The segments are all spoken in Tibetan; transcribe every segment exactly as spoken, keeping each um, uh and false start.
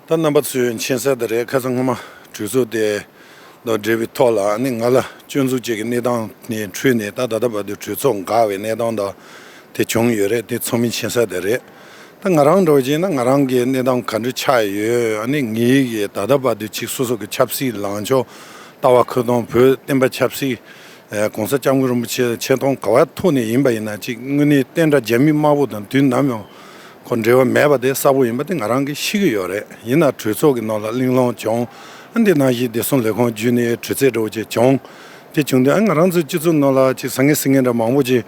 ད་རྣམ་པ་ཚོས་མཁྱེན་གསལ་དེ་རེད། ཁ་སང་སྔོན་མ་གྲོས་ཚོགས་དེ་དང་འབྲེལ་བའི་ཐོག་ལ་ཨ་ནི་ང་ལ་སྐྱོན་འཛུགས་བྱེད་ཀྱི་གནས་སྟངས་ནས་འཕྲོས་ནས་ད་ད་ལྟ་བར་དུ་གྲོས་ཚོགས་འགག་པའི་གནས་སྟངས་དང་དེ་བྱུང་ཡོད་རེད། དེ་ཚང་མས་མཁྱེན་གསལ་དེ་རེད། ད་ང་རང་འདྲ་བོ་བྱས་ན་ང་རང་གི་གནས་སྟངས་ག་འདྲ་ཆགས་ཡོད། ཨ་ནི་ངའི་གི་ད་ལྟ་བར་དུ་ཅིག་སོ་སོ་གི་ཆབ་སྲིད་ལངས་ཕྱོགས། ལྟ་བ་ཁུ་སྟོང་བོད་བསྟན་པ་ཆབ་སྲིད། ཨེ་༸གོང་ས་༸སྐྱབས་མགོན་རིན་པོ་ཆེ་ཆེ་མཐོང་ག་བ་ཐོག་ནས་ཡིན་པ་ཡིན་ན་ཅིག་དངོས་གནས་བསྟན་དགྲ་རྒྱ་མི་དམར་པོ་དང་དུས་ནམ་ཡང་ཁོ་འབྲེལ་བ་མེད་པ་དེ་གསལ་པོ་ཡིན་པ་དེ་ང་རང་གིས་ཤེས་ཀྱི་ཡོད་རེད། ཡིན་ན་གྲོས་ཚོགས་ཀྱི་ནང་ལ་གླེང་སློང་བྱུང་། ཨ་འདི་ནང་བཞིན་བདེ་སྲུང་ལས་ཁུངས་བརྒྱུད་ནས་དྲི་རྩད་འདྲ་བོ་ཅིག་བྱུང་། དེ་བྱུང་དུས་ཨ་ང་རང་ཚོའི་སྤྱི་ཚོགས་ནང་ལ་ཅིག་ཟང་ངེ་ཟིང་ངེ་འདྲ་མང་པོ་ཅིག་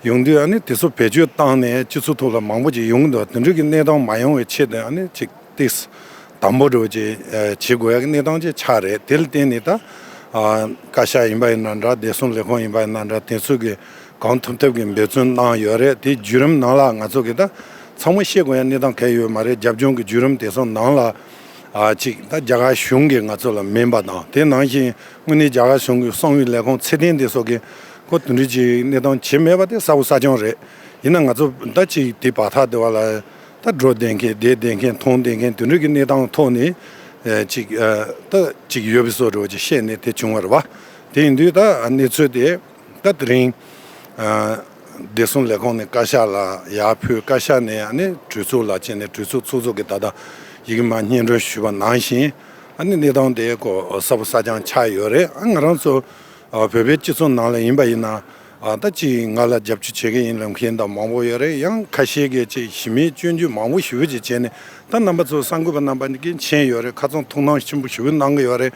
ཡོང་དུས་ཨ་ནི་དེ་ཚོ་བེད་སྤྱོད་བཏང་ནས་སྤྱི་ཚོགས་ཐོག་ལ་མང་པོ་ཅིག་ཡོང་གི་འདུག་དེ་འདྲ་གི་གནས་སྟངས་མ་ཡོང་བའི་ཆེད་དུ་ཨ་ནི་ཅིག་ཏིག་དམ་པོ་འདྲ་བོ་ཅིག་ཨ་བྱེད་དགོས་ཡག་གི་གནས་སྟངས་ཅིག་ཆགས་རེད། དེ་ལ་བརྟེན་ནས་ད་ཨ་བཀའ་ཤག་ཡིན་པ་ཡིན་ན་འདྲ། བདེ་སྲུང་ལས་ཁུངས་ཡིན་པ་ཡིན་ན་འདྲ། དེ་ཚོ་གིས་གང་ཐུབ་ཐུབ་ཀྱིས་འབད་བརྩོན་གནང་ཡོད་རེད། དེའི་བརྒྱུད་རིམ་ནང་ལ་ང་ཚོ་གིས་ད་ཚང་མ་ཤེས་དགོས་ཡག་གནས་སྟངས་གང་ཡང་ཡོད་མ་རེད། རྒྱབ་ལྗོངས་ཀྱི་བརྒྱུད་རིམ་དེ་ཚོ་ནང་ལ་ཨ་ཅིག་ད་རྒྱ་གར་གཞུང་གིས་ང་ཚོ་ལ་མིན་པ་དང་། དེ་ནང་བཞིན་དངོས་གནས་རྒྱ་གར་གཞུང་གི་གསང་བའི་ལས་ཁུངས་ཚད་ལྡན་དེ་ཚོ་གིས་ཁོ་དེ་འདྲ་ཅིག་གནས་སྟངས་བྱེད་མེད་པ་དེ་གསལ་པོ་གསལ་རྐྱང་རེད། ཡིན་ན་ང་ཚོ་ད་ཅིག་དེ་བར་ཐག་དེ་བ་ལ་ད་འགྲོ་བསྡད་མཁན་བསྡད་བསྡད་མཁན་མཐོང་བསྡད་མཁན་དེ་འདྲ་གི་གནས་སྟངས་ཐོག་ནས་ཨ་ཅིག་ཨ་ད་ཅིག་ཡོད་པའི་བཟོ་འདྲ་བོ་ཅིག་བཤད་ནས་དེ་བྱུང་བ་རེད་བ། དེ་ཡིན་དུས་ད་གནས་ཚུལ་དེ་ད་དེ་རིང་ཨ་བདེ་སྲུང་ལས་ཁུངས་ནས་བཀའ་ཤག་ལ་ཡར་ཕུལ། བཀའ་ཤག་ནས་ཨ་ནི་གྲོས་ཚོགས་ལ་བྱས་ནས་གྲོས་ཚོགས་ཚོགས་གཙོ་གིས་ད་ལྟ་ཡི་གེ་མ་སྙན་སྒྲོན་ཞུས་པ་ནང་བཞིན་ཨ་ནི་གནས་སྟངས་དེ་ཁོ་གསལ་པོ་གསལ་རྐྱང་ཆགས་ཡོད་རེད། ཨ་ང་རང་ཚོ་ཨ་བོད་པའི་སྤྱི་ཚོགས་ནང་ལ་ཡིན་པ་ཡིན་ན་ཨ་ད་ཅིག་ང་ལ་རྒྱབ་སྐྱོར་བྱེད་ཀྱི་ཡིན་ལབ་མཁན་དང་མང་པོ་ཡོད་རེད། ཡང་ཁ་ཤས་ཀྱིས་ཅིག་གཞི་མེད་སྐྱོན་བརྗོད་མང་པོ་ཞེ་པོ་ཅིག་བྱས་ནས་ད་རྣམ་པ་ཚོ་གསར་འགོད་པ་རྣམ་པ་གིས་མཁྱེན་ཡོད་རེད། ཁ་རྩང་ཐུགས་སྣང་ཆེན་པོ་ཞེ་པོ་གནང་གི་ཡོད་རེད།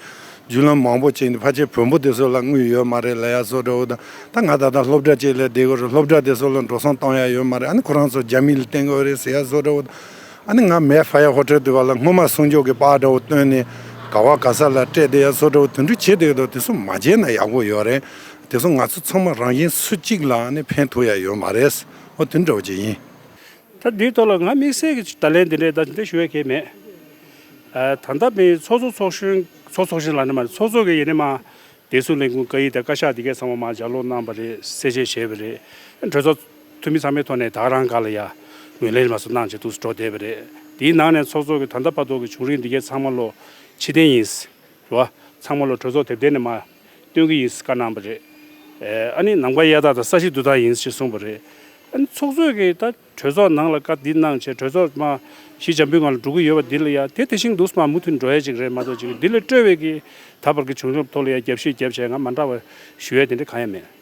བརྒྱུད་ལམ་མང་པོ་ཅིག་ནས་ཕལ་ཆེར་བོན་པོ་དེ་ཚོ་ལ་དངུལ་ཡོད་མ་རེད་ལབ་ཡ་བཟོ་འདྲ་བོ་དང་། ད་ང་ད་ལྟ་སློབ་གྲྭ་ཅིག་ལ་བསྡད་ཀྱི་ཡོད་རེད། སློབ་གྲྭ་དེ་ཚོ་ལ་འགྲོ་སོང་གཏོང་ཡ་ཡོད་མ་རེད། ཨ་ནི་ཁོ་རང་ཚོ་རྒྱ་མི་ལ་བརྟེན་གྱི་ཡོད་རེད་ཟེར་ཡ་བཟོ་འདྲ་བོ་དང་། ཨ་ནི་ང་མེ་ཧྥ་ཡར་ཧོ་ཊེལ་དེ་བ་ལ་སྔོན་མ་གསུང་ཆོས་ཀྱི་པར་འདྲ་བོ་བཏོན་ནས་ག་བ་ག་ས་ལ་སྤྲད་བསྡད་ཡ་བཟོ་འདྲ་བོ་དེ་འདྲ་བྱེད་བསྡད་ཀྱི་འདུག་དེ་ཚོ་མ་བྱས་ན་ཡག་པོ་ཡོད་རེད། དེ་ཚོ་ང་ཚོ་ཚང་མ་རང་བཞིན་སུ་གཅིག་ལ་ཨ་ནི་ཕན་ཐོགས་ཡ་ཡོད་མ་རེད། ཨོ་དེ་འདྲ་བོ་ཅིག་ཡིན། ད་འདིའི་ཐོག་ལ་ང་དམིགས་བསལ་གྱི་བརྡ་ལན་འདི་འདྲས་ད་འདི་འདྲས་ཞུ་ཡ་གང་ཡང་མེད། ཨ་ད་ལྟ་མི་ཚོགས་གཙོ་ཚོགས་གཞོན་ཚོགས་ཚོགས་གཞོན་ལ་ནི་མ་ཚོགས་གཙོ་གི་ཡིན་ནི་མ། བདེ་སྲུང་ལས་ཁུངས་བཀའ་ཡིག་དང་བཀའ་ཤག་འདི་གས་ཚང་མ་མ་ལྗགས་ཀློག་གནང་བ་རེད། གསལ་བཤད་བྱས་པ་རེད། གྲོས་ཚོགས་འཐུས་མི་ཚང་མའི་ཐོག་ནས་ད་རང་ག་ལ་ཡ་ངོས་ལེན་མ་སོང་གནང་བྱས་འདུག་སེ་འགྲོ་བསྡད་པ་རེད། དེའི་ནང་ནས་ཚོགས་གཙོ་གི་ད་ལྟ་བར་དུ་གི་བྱུང་རིམ་འདི་གས་ཚང་མ་ལོ་ཕྱིར་འཐེན་ཡིན། རེད་བ། ཚང་མ་ལོ་གྲོས་ཚོགས་དེབ་ཐེར་ནས་མར་སྟོན་གྱི་ཡིན་ཟེར་བཀའ་གནང་བ་རེད། ཨ་ནི་ནམ་མཁའ་གཡའ་དག་དང་ས་གཞི་རྡུལ་དག་ཡིན་ཞེས་གསུངས་པ་རེད། ཨ་ནི་ཚོགས་གཙོས་ཀྱིས་ད་གྲོས་ཚོགས་ནང་ལ་བཀའ་འདི་གནང་བྱས་གྲོས་ཚོགས་མ་གཞི་འཇམ་པོའི་ངང་ལ་འགྲོ་གི་ཡོད་པ་འདི་ལ་ཡ་དེ་དེ་བཞིན་འདུག་སེ་མར་མུ་མཐུད་འགྲོ་ཡ་ཅིག་རེད་མ་གཏོགས་ཅིག་འདི་ལས་སྤྲོས་པའི་གི་ད་བར་གྱི་བྱུང་རབས་ཐོག་ལ་ཡ་རྒྱབ་བཤུད་རྒྱབ་བྱས་ང་མ་འདྲ་བ་ཞུ་ཡ་དེ་འདྲ་གང་ཡང་མེད།